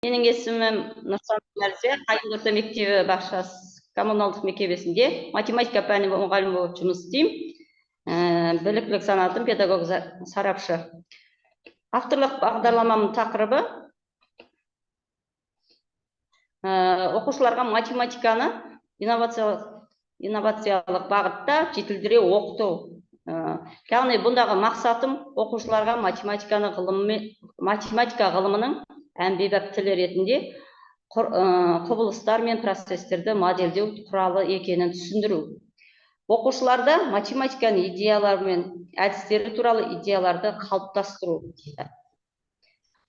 Менің есімім Нұрсан Мәрзия, Қайыңды орта мектебі бақшасы коммуналдық мекемесінде математика пәні мұғалімі болып жұмыс істеймін. Біліктілік санатым педагог сарапшы. Авторлық бағдарламамның тақырыбы оқушыларға математиканы инновациялық бағытта жетілдіре оқыту. Яғни бұндағы мақсатым оқушыларға математиканы математика ғылымының әмбебап тілі ретінде құбылыстар мен процестерді модельдеу құралы екенін түсіндіру. Оқушыларда математиканың идеялары мен әдістері туралы идеяларды қалыптастыру.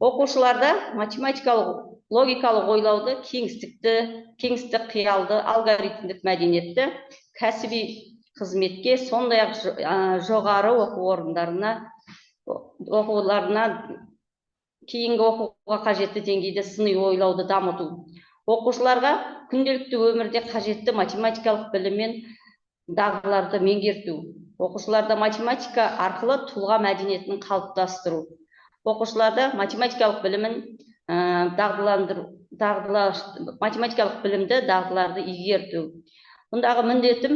Оқушыларда математикалық логикалық ойлауды, кеңістік қиялды, алгоритмдік мәдениетті, кәсіби қызметке, сондай-ақ жоғары оқу орындарына, оқуларына кейінгі оқуға қажетті деңгейде сыни ойлауды дамыту. Оқушыларға күнделікті өмірде қажетті математикалық білім мен дағдыларды меңгерту. Оқушыларда математика арқылы тұлға мәдениетін қалыптастыру. Оқушыларда математикалық білімін, дағдыландыру, математикалық білімді, дағдыларды игерту. Бұндағы міндетім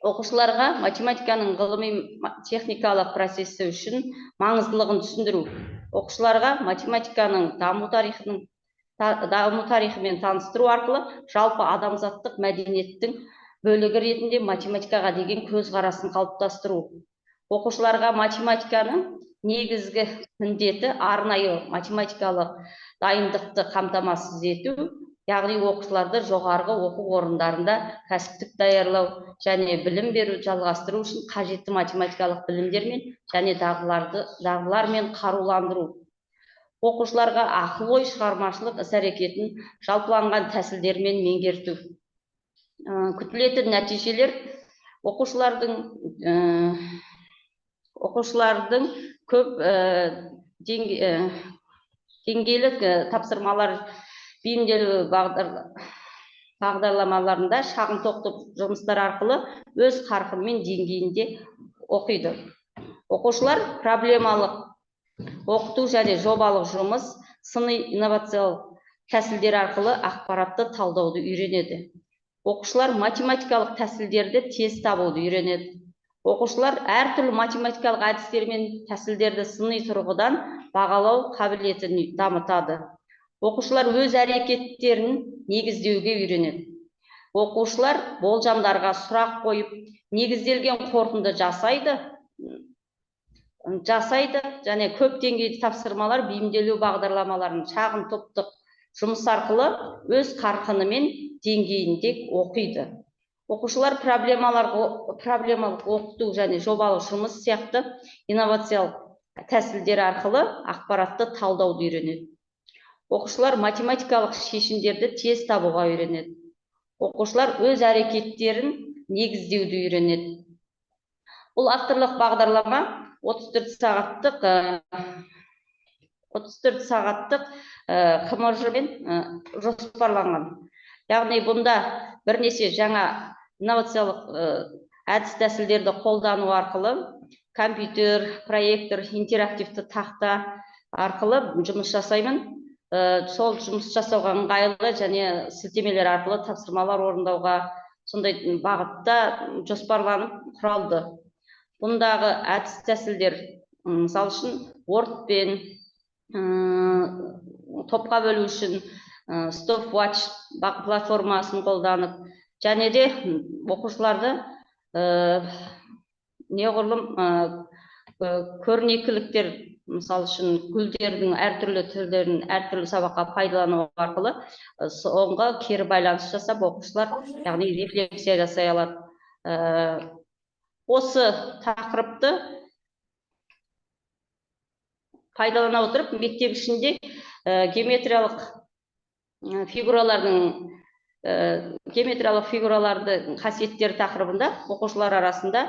оқушыларға математиканың ғылыми техникалық процесі үшін маңыздылығын түсіндіру. Оқушыларға математиканың даму тарихымен таныстыру арқылы жалпы адамзаттық мәдениеттің бөлігі ретінде математикаға деген көзқарасын қалыптастыру. Оқушыларға математиканың негізгі міндеті арнайы математикалық дайындықты қамтамасыз ету, яғни оқушыларды жоғарғы оқу орындарында кәсіптік даярлау және білім беру жалғастыру үшін қажетті математикалық білімдермен және дағдылармен қаруландыру. Оқушыларға ақыл-ой шығармашылық іс-әрекетін жалпыланған тәсілдермен меңгерту. Күтілетін нәтижелер оқушылардың көп деңгейлік тапсырмалар бейімделу бағдарламаларында шағын топтық жұмыстар арқылы өз қарқынымен деңгейінде оқиды. Оқушылар проблемалық оқыту және жобалық жұмыс, сыни инновациялық тәсілдер арқылы ақпаратты талдауды үйренеді. Оқушылар математикалық тәсілдерді тез табуды үйренеді. Оқушылар әртүрлі математикалық әдістер мен тәсілдерді сыни тұрғыдан бағалау қабілетін дамытады. Оқушылар өз әрекеттерін негіздеуге үйренеді. Оқушылар болжамдарға сұрақ қойып, негізделген қорытынды жасайды және көп деңгейлі тапсырмалар бейімделу бағдарламаларын шағын топтық жұмыс арқылы өз қарқынымен деңгейінде оқиды. Оқушылар проблемалық оқыту және жобалық жұмыс сияқты инновациялық тәсілдер арқылы ақпаратты талдауды үйренеді. Оқушылар математикалық шешімдерді тез табуға үйренеді. Оқушылар өз әрекеттерін негіздеуді үйренеді. Бұл авторлық бағдарлама 34 сағаттық ҚМЖ-мен жоспарланған. Яғни бұнда бірнеше жаңа инновациялық әдіс тәсілдерді қолдану арқылы компьютер, проектор, интерактивті тақта арқылы жұмыс жасаймын. Сол жұмыс жасауға ыңғайлы және сілтемелер арқылы тапсырмалар орындауға сондай бағытта жоспарланып құралды. Бұндағы әдіс тәсілдер, мысал үшін, Word-пен, топқа бөлу үшін, Stopwatch платформасын қолданып, және де оқушыларды, неғұрлым, көрнекіліктер, мысал үшін, гүлдердің әртүрлі түрлерін әртүрлі сабаққа пайдалану арқылы, соңғы кері байланыс жасап, оқушылар, яғни рефлексия жасай алады. Осы тақырыпты пайдалана отырып, мектеп ішінде, геометриялық фигуралардың, геометриялық фигуралардың қасиеттері тақырыбында оқушылар арасында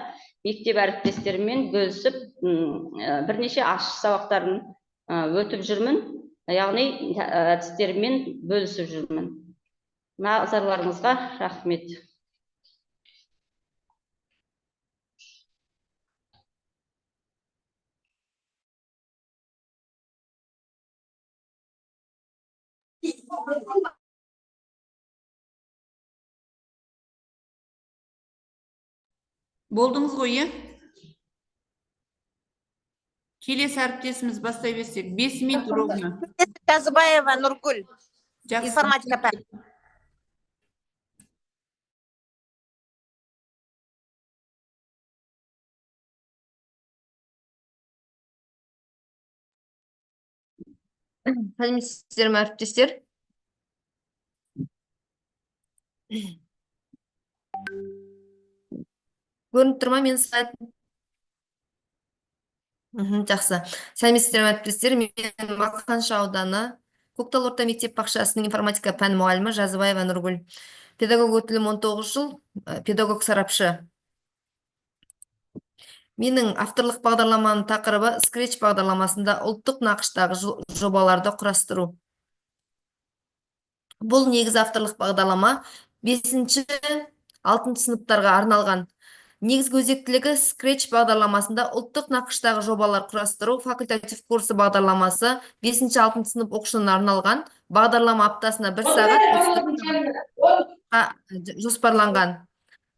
мектеп әріптестерімен бөлісіп, бірнеше ашық сабақтарын, өтіп жүрмін, яғни әдістерімен бөлісіп жүрмін. Назарларыңызға рахмет. Болдыңыз ғой, иә? Келесі әріптесіміз бастай берсек. 5 минут ровно. Жазыбаева Нұргүл, Жақсы. Информатика пәні. Сәлеметсіздер ме, әріптестер? Көрініп тұр ма менің слайдым? Жақсы. Сәлеметсіздер ме, әріптестер? Мен Мақаншы ауданы Көктал орта мектеп бақшасының информатика пән мұғалімі Жазыбаева Нұргүл. Педагог өтілім 19 жыл, педагог сарапшы. Менің авторлық бағдарламамның тақырыбы Scratch бағдарламасында ұлттық нақыштағы жобаларды құрастыру. Бұл негізі авторлық бағдарлама 5-ші, 6 сыныптарға арналған. Негізгі өзектілігі Scratch бағдарламасында ұлттық нақыштағы жобалар құрастыру факультатив курсы бағдарламасы 5-ші, 6 сынып оқушыларына арналған. Бағдарлама аптасына 1 сағат 34 жоспарланған.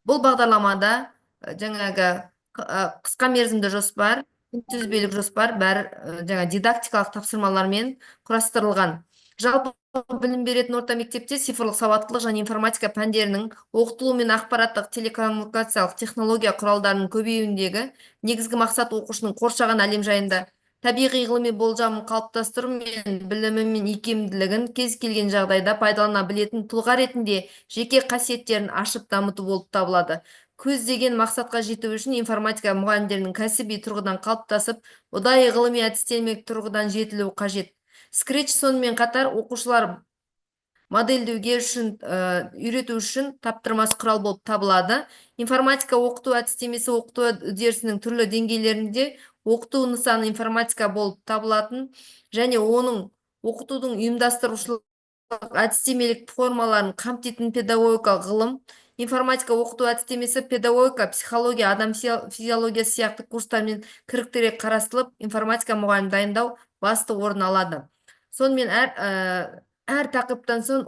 Бұл бағдарламада жаңағы қысқа мерзімді жоспар, күнтізбелік жоспар, бәрі жаңа дидактикалық тапсырмалармен құрастырылған. Жалпы білім беретін орта мектепте цифрлық сауаттылық және информатика пәндерінің оқытылуы мен ақпараттық телекоммуникациялық технология құралдарының көбеюіндегі негізгі мақсат оқушының қоршаған әлем жайында табиғи ғылыми болжамын қалыптастыру мен білімі мен икемділігін кез келген жағдайда пайдалана білетін тұлға ретінде жеке қасиеттерін ашып дамыту болып табылады. Көздеген мақсатқа жету үшін информатика мұғалімдерінің кәсіби тұрғыдан қалыптасып, ұдайы ғылыми әдістемелік тұрғыдан жетілуі қажет. Scratch сонымен қатар оқушылар модельдеуге үшін, үйрету үшін таптырмас құрал болып табылады. Информатика оқыту әдістемесі оқыту үдерісінің түрлі деңгейлерінде оқыту нысаны информатика болып табылатын және оның оқытудың ұйымдастырушылық әдістемелік формаларын қамтитын педагогикалық ғылым. Информатика оқыту әдістемесі педагогика, психология, адам физиологиясы сияқты курстармен кіріктіре қарастырылып, информатика мұғалім дайындау басты орын алады. Сонымен әр тақырыптан соң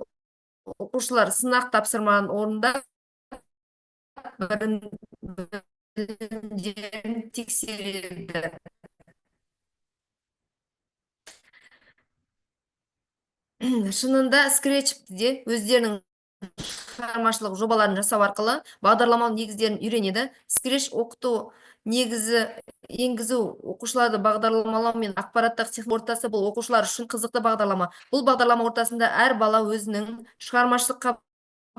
оқушылар сынақ тапсырманы орындап, білімдерін тексереді. Шынында Scratch-те өздерінің шығармашылық жобаларын жасау арқылы бағдарламалау негіздерін үйренеді. Scratch оқыту негізі енгізу оқушыларды бағдарламалау мен ақпараттық технология ортасы бұл оқушылар үшін қызықты бағдарлама. Бұл бағдарлама ортасында әр бала өзінің шығармашылық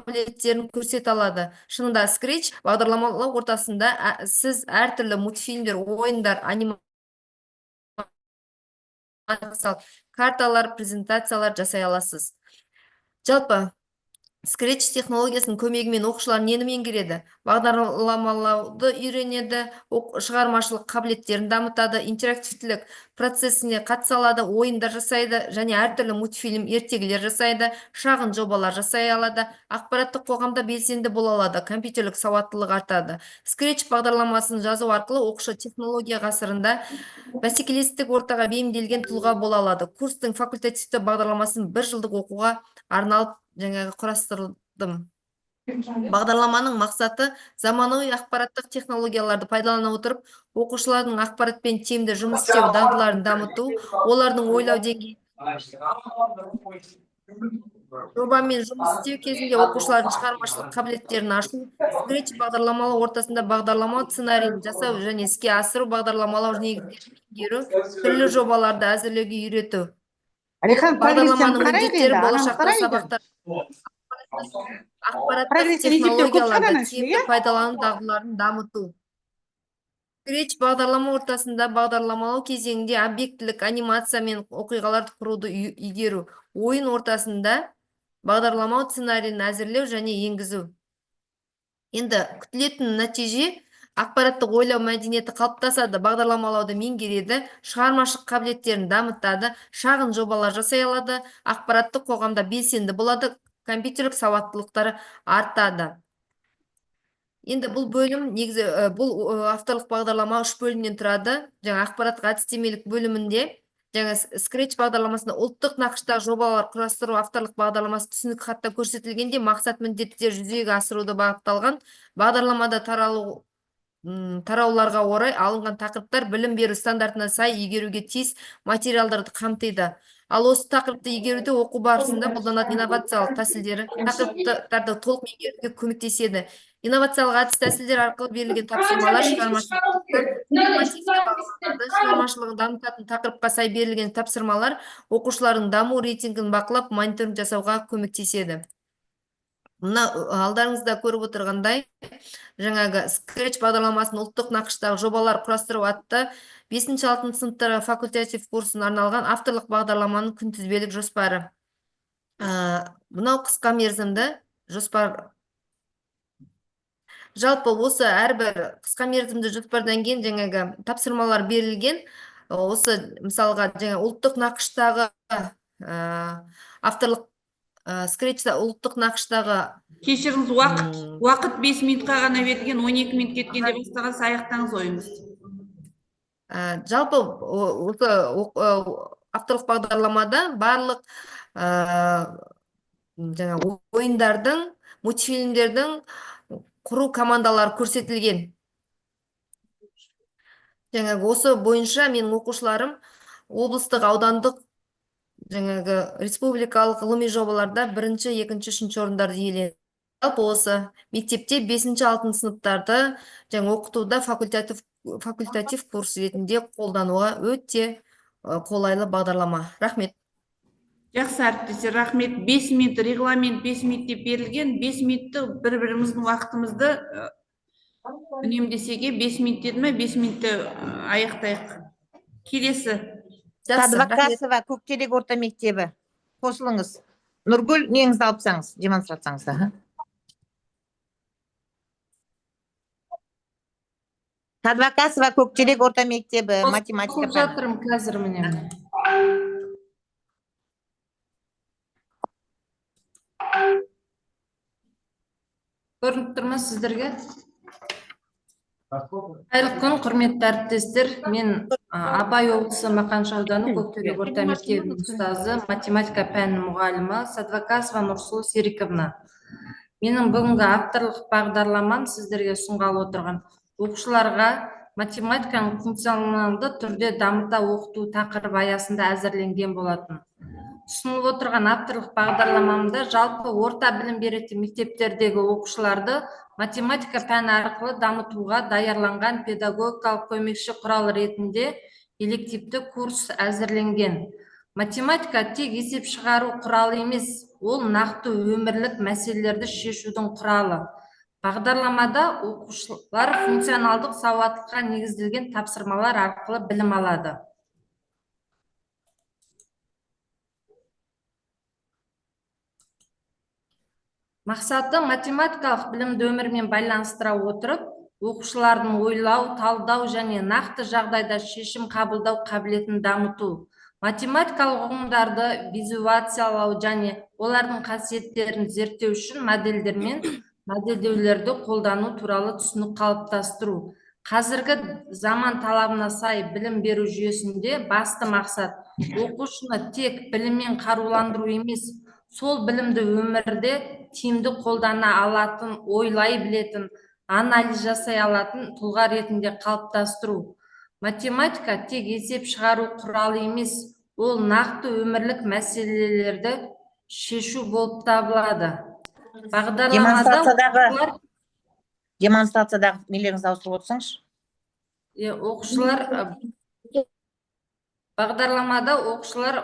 қабілеттерін көрсете алады. Шынында Scratch бағдарламалау ортасында сіз әртүрлі мультфильмдер, ойындар, анимациялық карталар, презентациялар жасай аласыз. Жалпы Scratch технологиясының көмегімен оқушылар нені меңгереді? Бағдарламалауды үйренеді, шығармашылық қабілеттерін дамытады, интерактивтілік процесіне қатыса алады, ойындар жасайды және әртүрлі мультфильм, ертегілер жасайды, шағын жобалар жасай алады, ақпараттық қоғамда белсенді бола алады, компьютерлік сауаттылық артады. Scratch бағдарламасын жазу арқылы оқушы технология ғасырында бәсекелестік ортаға бейімделген тұлға бола алады. Курстың факультативті бағдарламасын бір жылдық оқуға арналып жаңағы құрастырдым. Бағдарламаның мақсаты заманауи ақпараттық технологияларды пайдалана отырып, оқушылардың ақпаратпен тиімді жұмыс істеу дағдыларын дамыту, олардың ойлау деңгейін жобамен жұмыс істеу кезінде оқушылардың шығармашылық қабілеттерін ашу, Scratch бағдарламалау ортасында бағдарламалау сценарийін жасау және іске асыру, бағдарламалау негіздерін меңгеру, түрлі жобаларды әзірлеуге үйрету. Әлихан, прогрессияны Бағдарламаның қарайық міндеттері енді, ананы болашақта қарайық енді. сабақтар ақпараттық Прогрессия есептеу көп шығар технологияларды ананың ішінде, тиімді иә? пайдалану дағдыларын дамыту. Scratch бағдарлама ортасында бағдарламалау кезеңінде объектілік анимация мен оқиғаларды құруды игеру, ойын ортасында бағдарламалау сценарийін әзірлеу және енгізу. Енді күтілетін нәтиже: ақпараттық ойлау мәдениеті қалыптасады, бағдарламалауды меңгереді, шығармашылық қабілеттерін дамытады, шағын жобалар жасай алады, ақпараттық қоғамда белсенді болады, компьютерлік сауаттылықтары артады. Енді бұл бөлім негізі, бұл авторлық бағдарлама үш бөлімнен тұрады. Жаңа ақпараттық әдістемелік бөлімінде Жаңа Scratch бағдарламасында ұлттық нақыштағы жобалар құрастыру авторлық бағдарламасы түсінік хатта көрсетілгендей мақсат міндеттер жүзеге асыруды бағытталған. Бағдарламада тарауларға орай алынған тақырыптар білім беру стандартына сай игеруге тиіс материалдарды қамтиды. Ал осы тақырыпты игеруде оқу барысында қолданатын инновациялық тәсілдері тақырыптарды толық меңгеруге көмектеседі. Инновациялық әдіс тәсілдер арқылы берілген тапсырмалар шығармашылығын дамытатын тақырыпқа сай берілген тапсырмалар оқушылардың даму рейтингін бақылап, мониторинг жасауға көмектеседі. Мына алдарыңызда көріп отырғандай, жаңағы Scratch бағдарламасының ұлттық нақыштағы жобалар құрастыру атты 5-6 сыныптарға факультатив курсына арналған авторлық бағдарламаның күнтізбелік жоспары. Мынау қысқа мерзімді жоспар. Жалпы осы әрбір қысқа мерзімді жоспардан кейін жаңағы тапсырмалар берілген. Осы мысалға жаңа ұлттық нақыштағы авторлық Scratch'та ұлттық нақыштағы. Кешіріңіз, уақыт 5 минутқа ғана берілген, 12 минут кеткенде бастаған, аяқтаңыз ойыңызды. Жалпы осы авторлық бағдарламада барлық жаңа ойындардың, мультфильмдердің құру командалары көрсетілген. Жаңағы осы бойынша менің оқушыларым облыстық, аудандық, жаңағы республикалық ғылыми жобаларда бірінші, екінші, үшінші орындарды иеленді. Жалпы осы мектепте 5-6 сыныптарды жаңа оқытуда факультатив курс ретінде қолдануға өте қолайлы бағдарлама. Рахмет. Жақсы, әріптестер, рахмет. 5 минут регламент 5 минут деп берілген. 5 минутты бір-біріміздің уақытымызды үнемдесек, 5 минут деді ме? 5 минутты аяқтайық. Келесі. Жақсы, рахмет. Садвакасова, Көктерек орта мектебі. Қосылыңыз. Нұргүл, неңізді алып тастаңыз, демонстрацияңызды. Садвакасова, Көктерек орта мектебі, математика Қосылып пәні. жатырмын қазір міне. Көрініп тұр ма сіздерге? Қайырлы күн, құрметті әріптестер. Мен Абай облысы Мақаншы ауданы Көктерек орта мектебінің ұстазы, математика пәнінің мұғалімі Садвакасова Нұрсұлу Сериковна. Менің бүгінгі авторлық бағдарламам сіздерге ұсынғалы отырған оқушыларға математиканы функционалды түрде дамыта оқыту тақырыбы аясында әзірленген болатын. Ұсынылып отырған авторлық бағдарламамда жалпы орта білім беретін мектептердегі оқушыларды математика пәні арқылы дамытуға даярланған педагогикалық көмекші құрал ретінде элективті курс әзірленген. Математика тек есеп шығару құралы емес, ол нақты өмірлік мәселелерді шешудің құралы. Бағдарламада оқушылар функционалдық сауаттылыққа негізделген тапсырмалар арқылы білім алады. Мақсаты математикалық білімді өмірмен байланыстыра отырып, оқушылардың ойлау, талдау және нақты жағдайда шешім қабылдау қабілетін дамыту, математикалық ұғымдарды визуализациялау және олардың қасиеттерін зерттеу үшін модельдер мен модельдеулерді қолдану туралы түсінік қалыптастыру. Қазіргі заман талабына сай білім беру жүйесінде басты мақсат оқушыны тек біліммен қаруландыру емес, сол білімді өмірде тиімді қолдана алатын, ойлай білетін, анализ жасай алатын тұлға ретінде қалыптастыру. Математика тек есеп шығару құралы емес, ол нақты өмірлік мәселелерді шешу болып табылады. Бағдарламада Демонстрациядағы нелеріңізді ауыстырып отырсаңызшы. Оқушылар бағдарламада оқушылар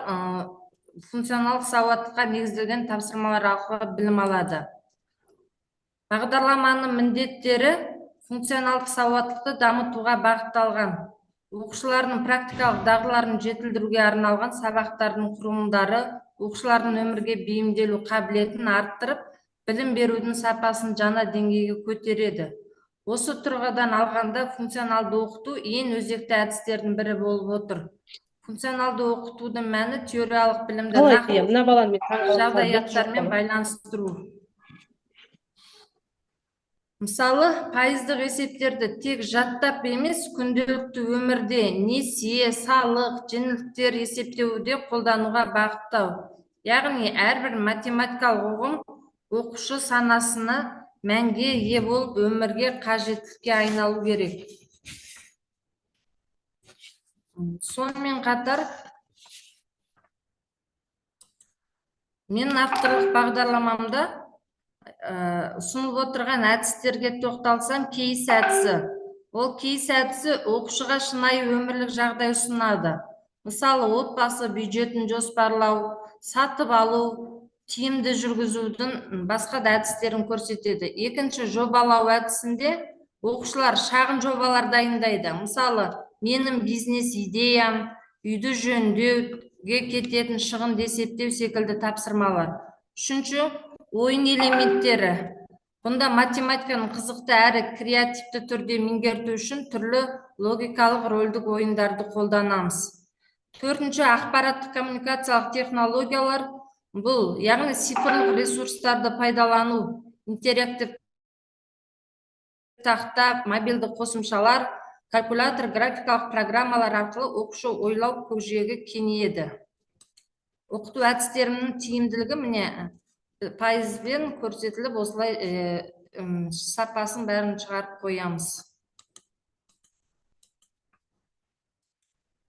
функционалдық сауаттылыққа негізделген тапсырмалар арқылы білім алады. Бағдарламаның міндеттері функционалдық сауаттылықты дамытуға бағытталған. Оқушылардың практикалық дағдыларын жетілдіруге арналған сабақтардың құрылымдары оқушылардың өмірге бейімделу қабілетін арттырып, білім берудің сапасын жаңа деңгейге көтереді. Осы тұрғыдан алғанда функционалды оқыту ең өзекті әдістердің бірі болып отыр. Функционалды оқытудың мәні теориялық білімді нақты жағдаяттармен байланыстыру. Мысалы, пайыздық есептерді тек жаттап емес, күнделікті өмірде несие, салық, жеңілдіктер есептеуде қолдануға бағыттау. Яғни әрбір математикалық ұғым оқушы санасына мәнге ие болып, өмірге қажеттілікке айналу керек. Сонымен қатар, менің авторлық бағдарламамда ұсынылып отырған әдістерге тоқталсам, кейс әдісі. Ол кейс әдісі оқушыға шынайы өмірлік жағдай ұсынады. Мысалы, отбасы бюджетін жоспарлау, сатып алу, тиімді жүргізудің басқа да әдістерін көрсетеді. Екінші, жобалау әдісінде оқушылар шағын жобалар дайындайды. Мысалы, менің бизнес идеям, үйді жөндеуге кететін шығынды есептеу секілді тапсырмалар. Үшінші, ойын элементтері. Бұнда математиканы қызықты әрі креативті түрде меңгерту үшін түрлі логикалық рөлдік ойындарды қолданамыз. Төртінші, ақпараттық коммуникациялық технологиялар. Бұл, яғни цифрлық ресурстарды пайдалану, интерактив тақта, мобильді қосымшалар, калькулятор, графикалық программалар арқылы оқушы ойлау көкжиегі кеңейеді. Оқыту әдістерінің тиімділігі міне пайызбен көрсетіліп, осылай сапасын бәрін шығарып қоямыз.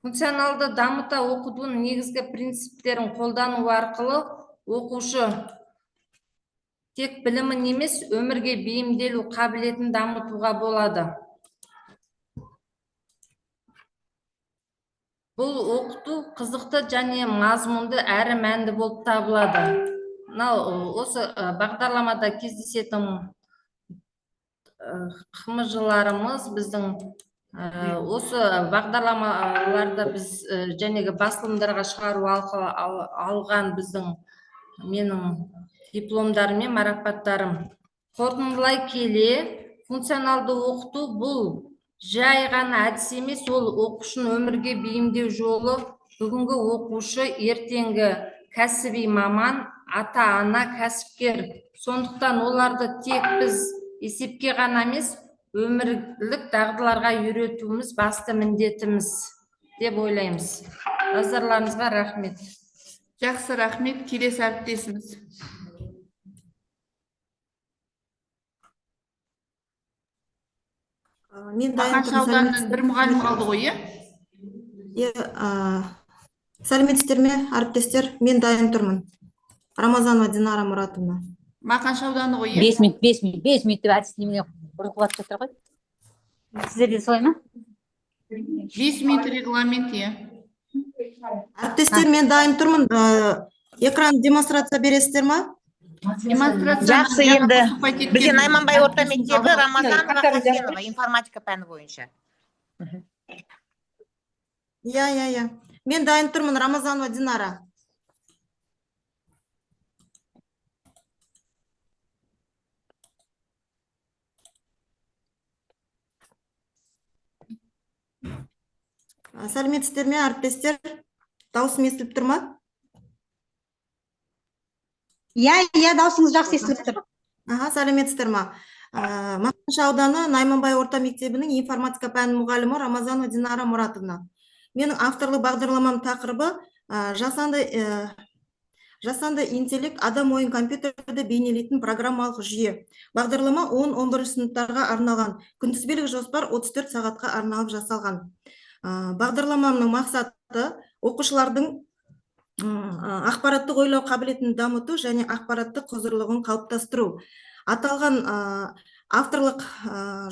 Функционалды дамыта оқытудың негізгі принциптерін қолдану арқылы оқушы тек білімін емес, өмірге бейімделу қабілетін дамытуға болады. Бұл оқыту қызықты және мазмұнды әрі мәнді болып табылады. Мынау осы бағдарламада кездесетін ҚМЖ-ларымыз, біздің осы бағдарламаларды біз жәнегі басылымдарға шығару арқылы алған біздің менің дипломдарым мен марапаттарым. Қорытындылай келе, функционалды оқыту бұл жай ғана әдіс емес, ол оқушының өмірге бейімдеу жолы. Бүгінгі оқушы ертеңгі кәсіби маман, ата-ана, кәсіпкер. Сондықтан оларды тек біз есепке ғана емес, өмірлік дағдыларға үйретуіміз басты міндетіміз деп ойлаймыз. Назарларыңызға рахмет. Жақсы, рахмет. Келесі әріптесіміз. Мен дайын Мақаншы тұрмын. ауданынан бір мұғалім қалды ғой, иә? Иә, сәлеметсіздер ме, әріптестер? Мен дайын тұрмын. Рамазанова Динара Мұратовна. Мақаншы ауданы ғой, иә? 5 минут, 5 минут, 5 минут деп әдіс немене бұрқылатып жатыр ғой. Сіздерде солай ма? 5 минут регламент, иә. Әріптестер, мен дайын тұрмын. Экран демонстрация бересіздер ма? Демонстрацияны Жақсы, жаңа енді выступать еткен бізде Найманбай орта мектебі әріптесіміз Рамазанова Хасенова информатика пәні бойынша. Иә, иә, иә. Мен дайын тұрмын, Рамазанова Динара. Сәлеметсіздер ме, әріптестер? Дауысым естіліп тұр ма? Иә, иә, дауысыңыз жақсы естіліп тұр. Аха, сәлеметсіздер ма? Мақаншы ауданы Найманбай орта мектебінің информатика пәнінің мұғалімі Рамазанова Динара Мұратовна. Менің авторлық бағдарламам тақырыбы жасанды интеллект адам ойын компьютерді бейнелейтін программалық жүйе. Бағдарлама 10-11 сыныптарға арналған. Күнтізбелік жоспар 34 сағатқа арналып жасалған. Бағдарламамның мақсаты оқушылардың ақпараттық ойлау қабілетін дамыту және ақпараттық құзырлығын қалыптастыру. Аталған авторлық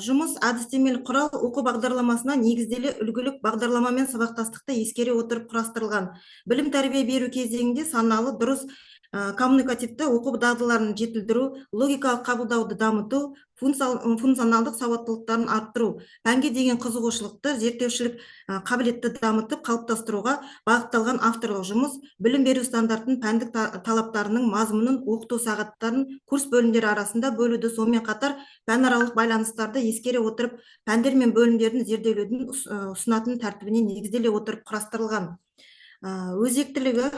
жұмыс әдістемелік құрал оқу бағдарламасына негізделе үлгілік бағдарламамен сабақтастықты ескере отырып құрастырылған. Білім тәрбие беру кезеңінде саналы, дұрыс, коммуникативті оқу дағдыларын жетілдіру, логикалық қабылдауды дамыту, функционалдық сауаттылықтарын арттыру, пәнге деген қызығушылықты, зерттеушілік қабілетті дамытып қалыптастыруға бағытталған авторлық жұмыс, білім беру стандартын, пәндік талаптарының мазмұнын, оқыту сағаттарын курс бөлімдері арасында бөлуді, сонымен қатар пәнаралық байланыстарды ескере отырып, пәндер мен бөлімдердің зерделеудің ұсынатын тәртібіне негізделе отырып құрастырылған. Өзектілігі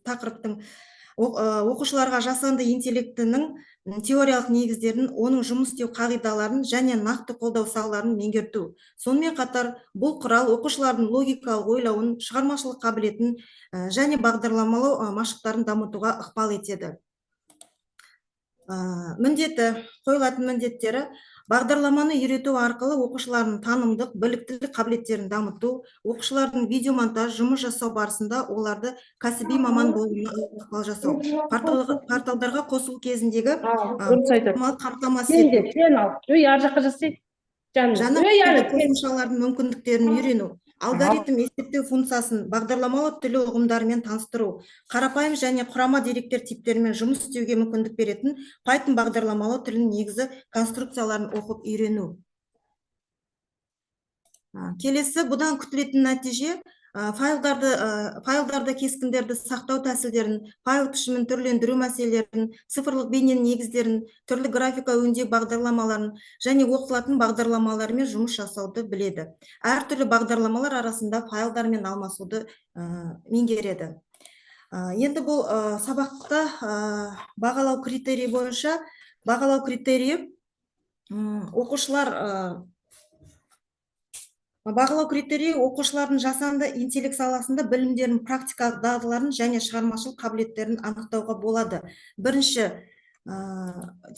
тақырыптың Оқушыларға жасанды интеллектінің теориялық негіздерін, оның жұмыс істеу қағидаларын және нақты қолдау салаларын меңгерту. Сонымен қатар бұл құрал оқушылардың логикалық ойлауын, шығармашылық қабілетін және бағдарламалау машықтарын дамытуға ықпал етеді. Міндеті, қойылатын міндеттері: бағдарламаны үйрету арқылы оқушылардың танымдық, біліктілік қабілеттерін дамыту, оқушылардың видеомонтаж жұмыс жасау барысында оларды кәсіби маман болуына ықпал жасау, порталдарға қосылу кезіндегі қамтамасыз ету, жаңа қосымшалардың мүмкіндіктерін үйрену, алгоритм есептеу функциясын бағдарламалау тілі ұғымдарымен таныстыру, қарапайым және құрама деректер типтерімен жұмыс істеуге мүмкіндік беретін Python бағдарламалау тілінің негізі конструкцияларын оқып үйрену. Келесі, бұдан күтілетін нәтиже: файлдарды, кескіндерді сақтау тәсілдерін, файл пішімін түрлендіру мәселелерін, цифрлық бейненің негіздерін, түрлі графика өңдеу бағдарламаларын және оқытылатын бағдарламалармен жұмыс жасауды біледі. Әртүрлі бағдарламалар арасында файлдармен алмасуды меңгереді. Енді бұл сабақта бағалау критерийі бойынша, бағалау критерийі оқушылар бағалау критерийі оқушылардың жасанды интеллект саласында білімдерін, практикалық дағдыларын және шығармашылық қабілеттерін анықтауға болады. Бірінші,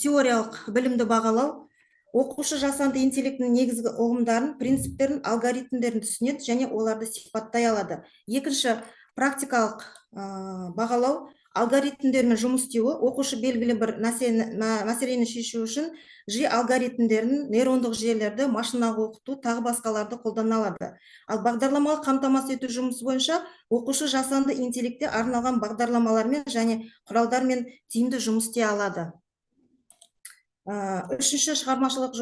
теориялық білімді бағалау. Оқушы жасанды интеллектінің негізгі ұғымдарын, принциптерін, алгоритмдерін түсінеді және оларды сипаттай алады. Екінші, практикалық бағалау. Алгоритмдермен жұмыс істеуі. Оқушы белгілі бір мәселені шешу үшін жи алгоритмдерін, нейрондық жүйелерді, машиналық оқыту, тағы басқаларды қолдана алады. Ал бағдарламалық қамтамасыз ету жұмысы бойынша оқушы жасанды интеллектке арналған бағдарламалармен және құралдармен тиімді жұмыс істей алады. Үшінші, шығармашылық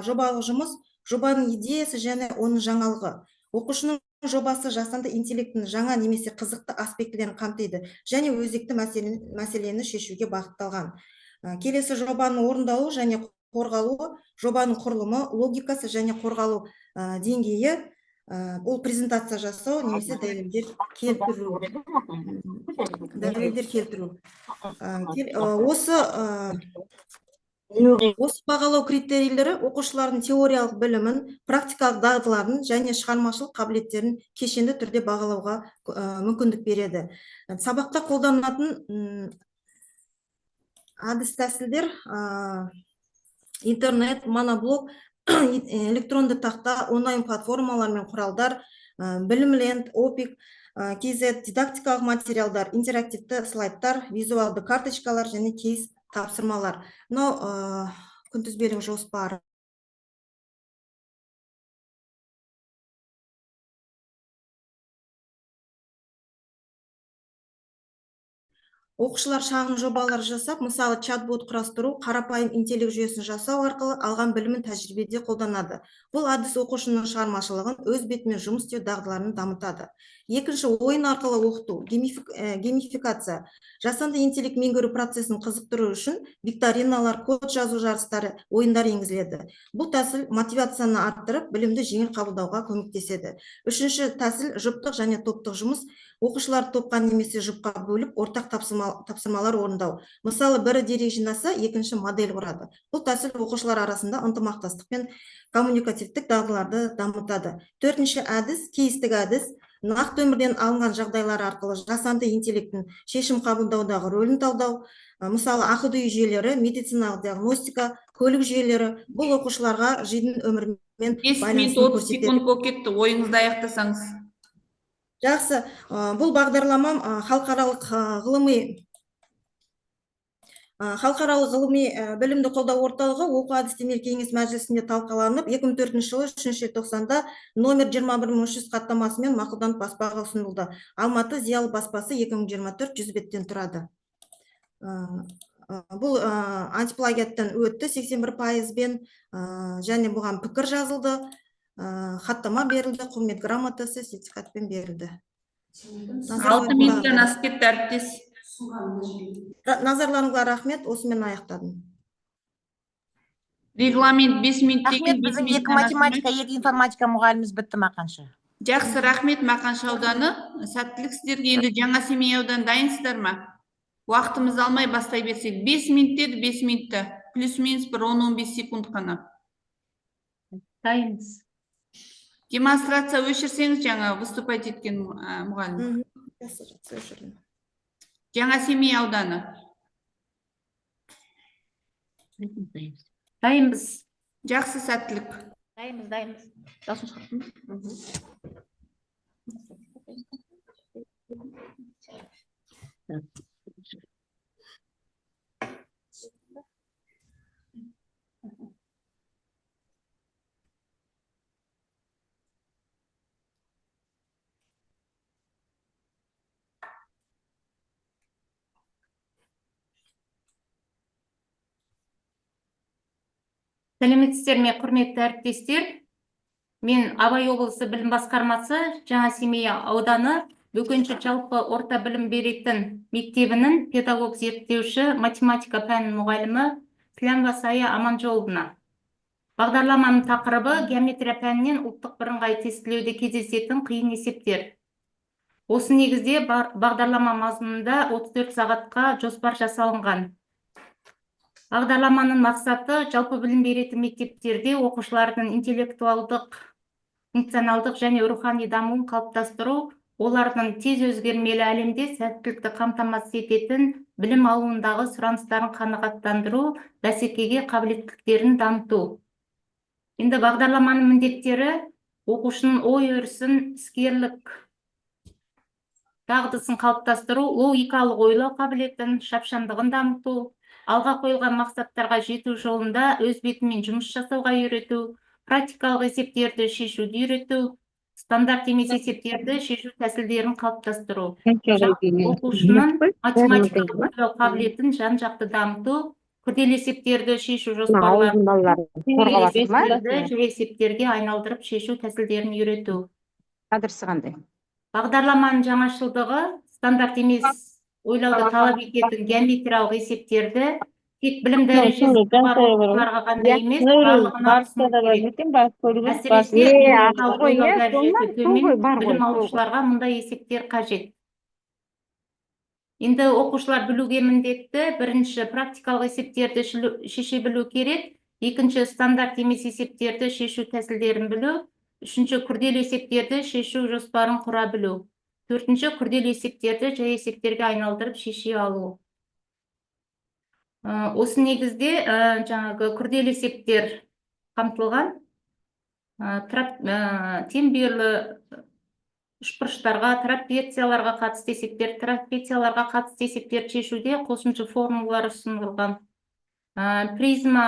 жобалық жұмыс, жобаның идеясы және оның жаңалығы. Оқушының жобасы жасанды интеллектінің жаңа немесе қызықты аспектілерін қамтиды және өзекті мәселені шешуге бағытталған. Келесі, жобаның орындалуы және қорғалуы, жобаның құрылымы, логикасы және қорғалу деңгейі, ол презентация жасау немесе дәлелдер келтіру. Дәлелдер келтіру. Осы бағалау критерийлері оқушылардың теориялық білімін, практикалық дағдыларын және шығармашылық қабілеттерін кешенді түрде бағалауға мүмкіндік береді. Сабақта қолданылатын әдіс тәсілдер: интернет, моноблог, электронды тақта, онлайн платформалар мен құралдар, Білімленд, Опик, KZ, дидактикалық материалдар, интерактивті слайдтар, визуалды карточкалар және кейс тапсырмалар. Мынау күнтізбелік жоспары. Оқушылар шағын жобалар жасап, мысалы, чат-бот құрастыру, қарапайым интеллект жүйесін жасау арқылы алған білімін тәжірибеде қолданады. Бұл әдіс оқушының шығармашылығын, өз бетімен жұмыс істеу дағдыларын дамытады. Екінші, ойын арқылы оқыту, геймификация. Жасанды интеллект меңгеру процесін қызықтыру үшін викториналар, код жазу жарыстары, ойындар енгізіледі. Бұл тәсіл мотивацияны арттырып, білімді жеңіл қабылдауға көмектеседі. Үшінші тәсіл жұптық және топтық жұмыс. Оқушылар топқа немесе жұпқа бөліп, ортақ тапсырмалар орындау. Мысалы, бірі дерек жинаса, екінші модель құрады. Бұл тәсіл оқушылар арасында ынтымақтастық пен коммуникативтік дағдыларды дамытады. Төртінші әдіс, кейстік әдіс. Нақты өмірден алынған жағдайлар арқылы жасанды интеллекттің шешім қабылдаудағы рөлін талдау. Мысалы, ақылды үй жүйелері, медициналық диагностика, көлік жүйелері. Бұл оқушыларға жидің өмірімен 5 минут байланысын 30 көрсетеді. секунд болып кетті. Ойыңызды аяқтасаңыз. Жақсы, бұл бағдарламам халықаралық ғылыми білімді қолдау орталығы оқу әдістемелік кеңес мәжілісінде талқыланып, 2004 жылы 3 желтоқсанда номер 21300 хаттамасымен мақұлданып баспаға ұсынылды. Алматы зиялы баспасы 2024 100 беттен тұрады. Бұл антиплагиаттан өтті 81%-бен, және бұған пікір жазылды, хаттама берілді, құрмет грамотасы сертификатпен берілді. 6 минуттан асып кетті, әріптес. Назарларыңызға рахмет, осымен аяқтадым. Регламент 5 минут Рахмет, деген 5 біздің екі минуттан асырмай. математика, екі информатика мұғаліміміз бітті, Мақаншы. Жақсы, рахмет, Мақаншы ауданы. Сәттілік сіздерге. Енді Жаңа Семей ауданы дайынсыздар ма? Уақытымызды алмай бастай берсек. 5 минут деді, 5 минутта. Плюс-минус бір 10-15 секунд қана. Дайынбыз. Демонстрация өшірсеңіз, жаңа выступать еткен мұғалім. Жақсы, жақсы, өшірдім. Жаңа Семей ауданы. Дайынбыз. Жақсы, сәттілік. Дайынбыз, дайынбыз. Дауысым шығып тұр ма? Сәлеметсіздер ме, құрметті әріптестер? Мен Абай облысы білім басқармасы Жаңа Семей ауданы Бөкенші жалпы орта білім беретін мектебінің педагог зерттеуші, математика пәнінің мұғалімі Слямова Сая Аманжоловна. Бағдарламаның тақырыбы геометрия пәнінен ұлттық бірыңғай тестілеуде кездесетін қиын есептер. Осы негізде бағдарлама мазмұнында 34 сағатқа жоспар жасалынған. Бағдарламаның мақсаты жалпы білім беретін мектептерде оқушылардың интеллектуалдық, функционалдық және рухани дамуын қалыптастыру, олардың тез өзгермелі әлемде сәттілікті қамтамасыз ететін білім алуындағы сұраныстарын қанағаттандыру, бәсекеге қабілеттіліктерін дамыту. Енді бағдарламаның міндеттері оқушының ой өрісін, іскерлік дағдысын қалыптастыру, логикалық ойлау қабілетін, шапшаңдығын дамыту, алға қойылған мақсаттарға жету жолында өз бетімен жұмыс жасауға үйрету, практикалық есептерді шешуді үйрету, стандарт емес есептерді шешу тәсілдерін қалыптастыру, оқушының математикалық ойлау қабілетін жан-жақты дамыту, күрделі есептерді шешу жоспарларын, жай есептерге айналдырып шешу тәсілдерін үйрету. Адресі қандай? Бағдарламаның жаңашылдығы стандарт емес ойлауды талап ететін геометриялық есептерді тек білім дәрежесі жоғары оқушыларға ғана емес, барлығына ұсыну керек. Әсіресе ойлау дәрежесі төмен білім алушыларға мұндай есептер қажет. Енді оқушылар білуге міндетті: бірінші, практикалық есептерді шеше білу керек, екінші, стандарт емес есептерді шешу тәсілдерін білу, үшінші, күрделі есептерді шешу жоспарын құра білу, төртінші, күрделі есептерді жай есептерге айналдырып шеше алу. Осы негізде жаңағы күрделі есептер қамтылған. Теңбүйірлі үшбұрыштарға, трапецияларға қатысты есептер, трапецияларға қатысты есептерді шешуде қосымша формулалар ұсынылған. Призма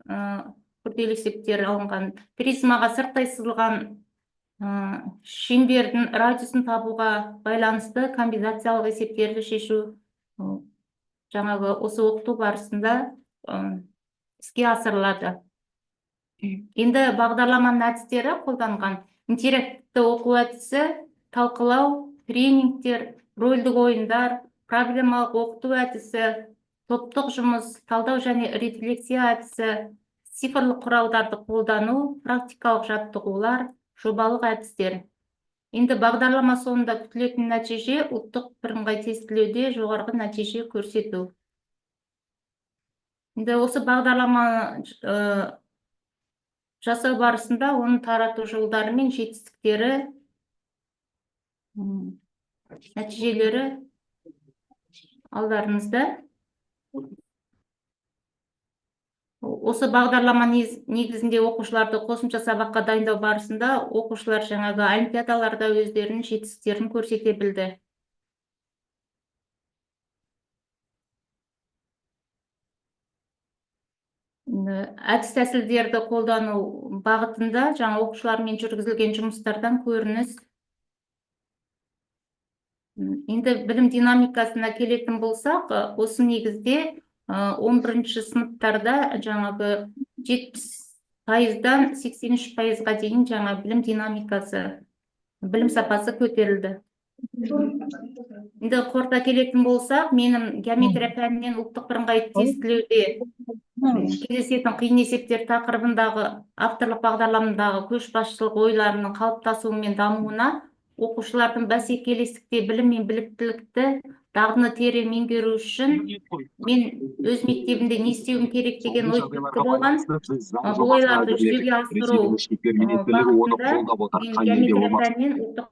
күрделі есептер алынған. Призмаға сырттай сызылған шеңбердің радиусын табуға байланысты комбинациялық есептерді шешу жаңағы осы оқыту барысында іске асырылады. Енді бағдарламаның әдістері қолданған: интерактивті оқу әдісі, талқылау, тренингтер, рөлдік ойындар, проблемалық оқыту әдісі, топтық жұмыс, талдау және рефлексия әдісі, цифрлық құралдарды қолдану, практикалық жаттығулар, жобалық әдістер. Енді бағдарлама соңында күтілетін нәтиже ұлттық бірыңғай тестілеуде жоғарғы нәтиже көрсету. Енді осы бағдарлама жасау барысында оның тарату жолдары мен жетістіктері, нәтижелері алдарыңызда. Осы бағдарлама негізінде оқушыларды қосымша сабаққа дайындау барысында оқушылар жаңағы олимпиадаларда өздерінің жетістіктерін көрсете білді. Әдіс тәсілдерді қолдану бағытында жаңа оқушылармен жүргізілген жұмыстардан көрініс. Енді білім динамикасына келетін болсақ, осы негізде 11-ші сыныптарда жаңағы 70%-дан 83%-ға дейін жаңа білім динамикасы, білім сапасы көтерілді. Енді қорыта келетін болсақ, менің геометрия пәнінен ұлттық бірыңғай тестілеуде кездесетін қиын есептер тақырыбындағы авторлық бағдарламадағы көшбасшылық ойларының қалыптасуы мен дамуына Оқушылардың бәсекелестікте білім мен біліктілікті, дағдыны терең меңгеру үшін мен өз мектебімде не істеуім керек деген ой түрткі болған. Бұл ойларды жүзеге асыру бағытында мен геометрия пәнінен ұлттық